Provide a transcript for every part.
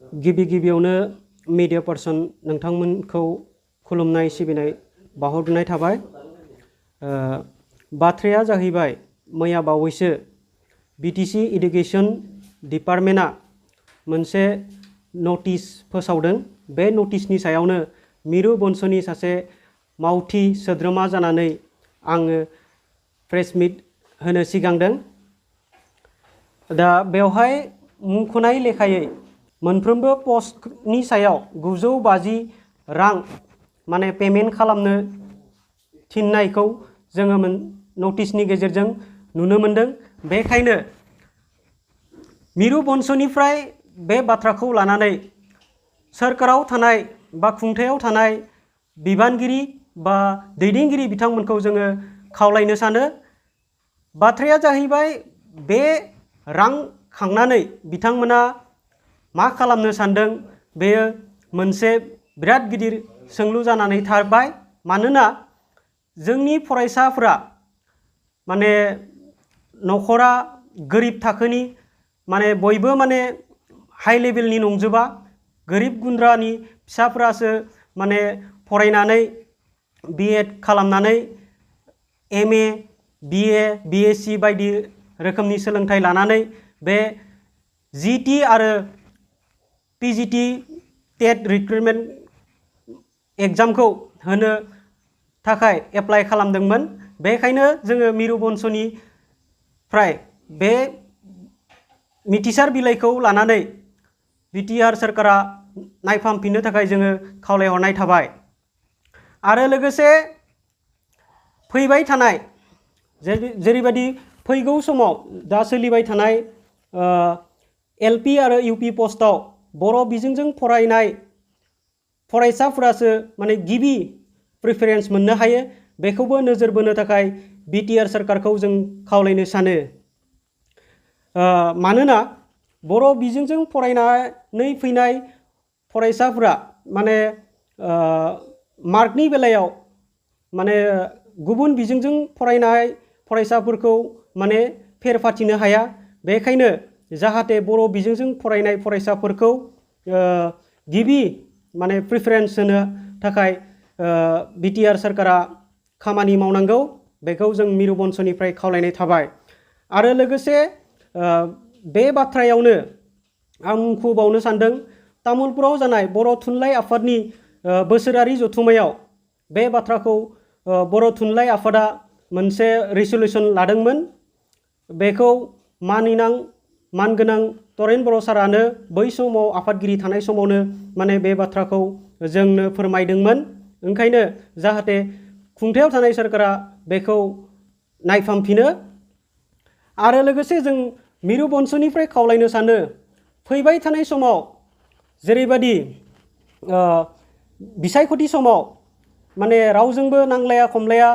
गिबियावनो media person नोंथांमोनखौ खुलुमनाय सिबिनाय बावहरनाय थाबाय। बाथ्राया जाहैबाय मैया बावैसो बीटीसी एडुकेशन डिपार्टमेन्टआ मोनसे नटिस फोसावदों। बे नटिसनि सायावनो मिरु बनसुनि सासे मावथि सोद्रोमा जानानै आङो प्रेस मिट होनो सिगांदों। दा बेवहाय मुंख'नाय लेखायै मोनफ्रोमबो पस्टनि सायाव 950 रां माने पेमेन्ट खालामनो थिननायखौ जोङो नटिसनि गेजेरजों नुनो मोनदों। बेखायनो मिरु बनसुनिफ्राय बे बाथ्राखौ लानानै सोरखाराव थानाय बा खुंथायाव थानाय बिबानगिरि बा दैदेनगिरि बिथांमोनखौ जोङो खावलायनो सानो। बाथ्राया जाहैबाय बे रां खांनानै बिथांमोना मा खालामनो सानदों, बेयो मोनसे बिराद गिदिर सोंलु जानानै थाबाय। मानोना जोंनि फरायसाफोरा माने नखरा गोरिब थाखोनि, माने बयबो माने हाई लेभेलनि नंजोबा, गोरिब गुन्द्रानि फिसाफोरासो माने फरायनानै बीएड खालामनानै एमए, बीए, बीएससी बायदि रोखोमनि सोलोंथाइ लानानै बे जीटी आरो पीजीटी टेट रिक्रुटमेन्ट एग्जामखौ होनो थाखाय एप्लाइ खालामदोंमोन। बेखायनो जोङो मिरु बनसुनिफ्राय बे मिथिसार बिलाइखौ लानानै बिटिआर सोरखारा नायफामफिननो थाखाय जोङो खावलायहरनाय थाबाय। आरो लोगोसे फैबाय थानाय जेरैबायदि फैगौ समाव दा सोलिबाय थानाय एलपि आरो यूपी पस्टआव बर' बिजोंजों फरायनाय फरायसाफोरासो माने गिबि प्रिफारेन्स मोननो हायो। बेखौबो नोजोर बोनो थाखाय बिटिआर सोरखारखौ जों खावलायनो सानो। मानोना बर' बिजोंजों फरायनानै फैनाय फरायसाफोरा माने मार्कनि बेलायाव माने गुबुन बिजोंजों फरायनाय फरायसाफोरखौ माने फेर फाथिनो हाया। बेखायनो जाहाथे बर' बिजोंजों फरायनाय फरायसाफोरखौ गिबि माने प्रिफारेन्स होनो थाखाय बिटिआर सोरखारा खामानि मावनांगौ। बेखौ जों मिरु बनसुनिफ्राय खावलायनाय थाबाय। आरो लोगोसे बे बाथ्रायावनो आं मुंख'बावनो सानदों, तामुलपुराव जानाय बर' थुनलाइ आफादनि बोसोरारि जथुम्मायाव बे बाथ्राखौ बर' थुनलाइ आफादा मोनसे रिसुलेसन लादोंमोन। बेखौ मानगोनां तरेन बर' सारानो बै समाव आफादगिरि थानाय समावनो माने बे बाथ्राखौ जोंनो फोरमायदोंमोन। ओंखायनो जाहाथे खुंथायाव थानाय सोरखारा बेखौ नायफामफिनो। आरो लोगोसे जों मिरु बनसुनिफ्राय खावलायनो सानो, फैबाय थानाय समाव जेरैबायदि बिसायख'थि समाव माने रावजोंबो नांलाया खमलाया,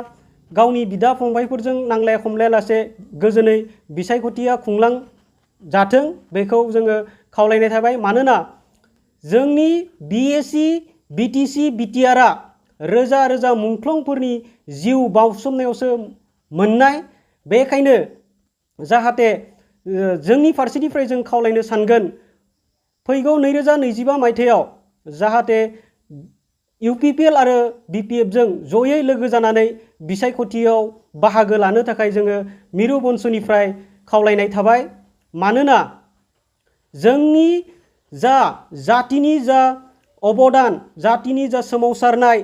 गावनि बिदा फंबायफोरजों नांलाया खमलायालासे गोजोनै बिसायख'थिया खुंलांजाथों, बेखौ जोङो खावलायनाय थाबाय। मानोना जोंनि बिएससी, बीटीसी, बिटिआरआ रोजा रोजा मुंख्लंफोरनि जिउ बाउसोमनायावसो मोननाय। बेखायनो जाहाथे जोंनि फारसेनिफ्राय जों खावलायनो सानगोन, फैगौ 2025 मायथाइयाव जाहाथे इउपिपिएल आरो बिपिएफजों जयै लोगो जानानै बिसायख'थियाव बाहागो लानो थाखाय जोङो मिरु बनसुनिफ्राय खावलायनाय थाबाय। मानोना जोंनि जातिनि जा अबदान, जातिनि जा सोमावसारनाय,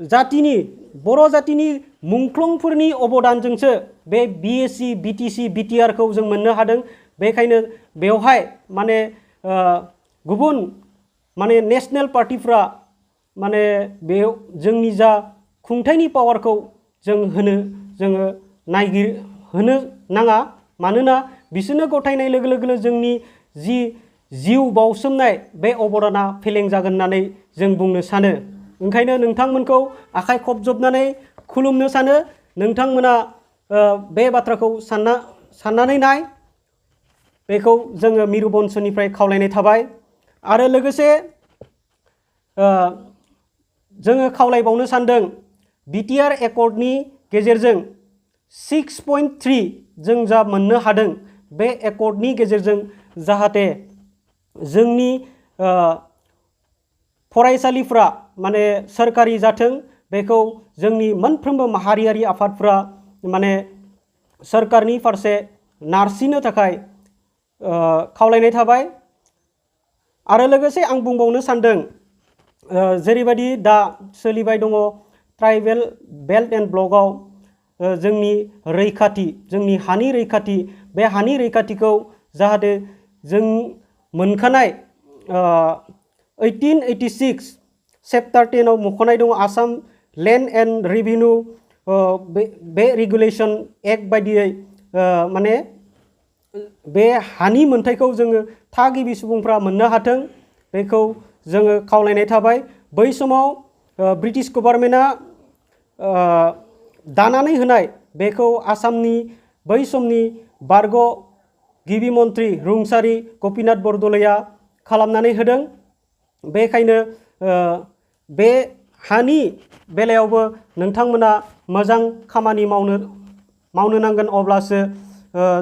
जातिनि बर' जातिनि मुंख्लंफोरनि अबदानजोंसो बे बिएससी, बीटीसी, बिटिआरखौ जों मोननो हादों। बेखायनो बेवहाय माने गुबुन माने नेशनेल पार्टिफ्रा माने बेयाव जोंनि जा खुंथायनि पावारखौ जोङो होनो नाङा। मानोना बिसोरनो गथायनाय लोगो लोगोनो जोंनि जि जिउ बाउसोमनाय बे अबदाना फेलें जागोन होननानै जों बुंनो सानो। ओंखायनो नोंथांमोनखौ आखाइ खबजबनानै खुलुमनो सानो। नोंथांमोना बे बाथ्राखौ साननानै नाय, बेखौ जोङो मिरु बनसुनिफ्राय खावलायनाय थाबाय। आरो लोगोसे जोङो खावलायबावनो सानदों, बिटिआर एकर्डनि गेजेरजों 6.3 जों जा मोननो हादों, बे एकर्डनि गेजेरजों जाहाथे जोंनि फरायसालिफ्रा माने सोरखारि जाथों बेखौ जोंनि मोनफ्रोमबो माहारियारि आफादफ्रा माने सोरखारनि फारसे नारसिननो थाखाय खावलायनाय थाबाय। आरो लोगोसे आं बुंबावनो सानदों जेरैबायदि दा सोलिबाय दङ ट्राइबेल बेल्ट एन्ड ब्लकआव जोंनि रैखाथि, जोंनि हानि रैखाथि, बे हानि रैखाथिखौ जाहाथे जों मोनखानाय 1886 चेप्टार 10 आव मख'नाय दङ आसाम लेन्ड एन्ड रेभिनिउ बे रेगुलेसन एक्ट बायदियै माने बे हानि मोन्थायखौ जोङो थागिबि सुबुंफ्रा मोननो हाथों बेखौ जोङो खावलायनाय थाबाय। बै समाव ब्रिटिश गभर्नमेन्टआ दानानै होनाय बेखौ आसामनि बै समनि बारग' गिबि मन्थ्रि रुंसारि गपिनाथ बरदलैया खालामनानै होदों। बेखायनो बे हानि बेलायावबो नोंथांमोना मोजां खामानि मावनो नांगोन, अब्लासो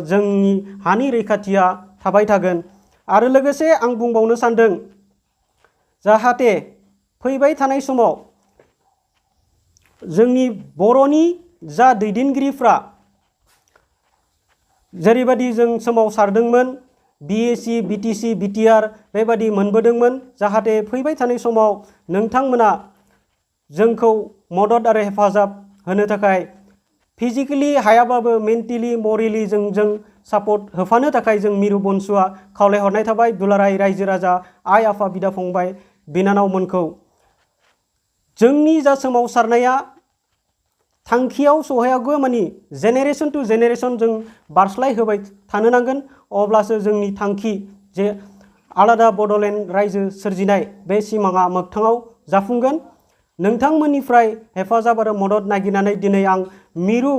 जोंनि हानि रैखाथिया थाबाय थागोन। आरो लोगोसे आं बुंबावनो सानदों जाहाथे फैबाय थानाय समाव जोंनि बर'नि जा दैदेनगिरिफ्रा जेरैबायदि जों सोमावसारदोंमोन BAC, BTC, BTR बेबायदि मोनबोदोंमोन, जाहाथे फैबाय थानाय समाव नोंथांमोना जोंखौ मदद आरो हेफाजाब होनो थाखाय फिजिकेलि हायाबाबो मेन्टेलि मरेलि जों सापर्ट होफानो थाखाय जों मिरु बनसुआ खावलायहरनाय थाबाय दुलाराय रायजो राजा आइ आफा बिदा फंबाय बिनानावमोनखौ। जोंनि जा सोमावसारनाया थांखियाव सहैयागौ मानि जेनेरेसन टु जेनेरेसन जों बारस्लाय होबाय थानो नांगोन, अब्लासो जोंनि थांखि जे आलादा बड'लेण्ड रायजो सोरजिनाय बे सिमाङा मोगथाङाव जाफुंगोन। नोंथांमोननिफ्राय हेफाजाब आरो मदद नागिरनानै दिनै आं मिरु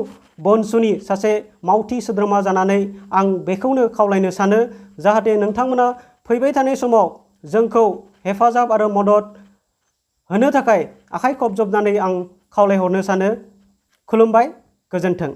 बनसुनि सासे मावथि सोद्रोमा जानानै आं बेखौनो खावलायनो सानो जाहाथे नोंथांमोना फैबाय थानाय समाव जोंखौ हेफाजाब आरो मदद होनो थाखाय आखाइ खबजबनानै आं खावलायहरनो सानो। खुलुमबाय, गोजोन्थों।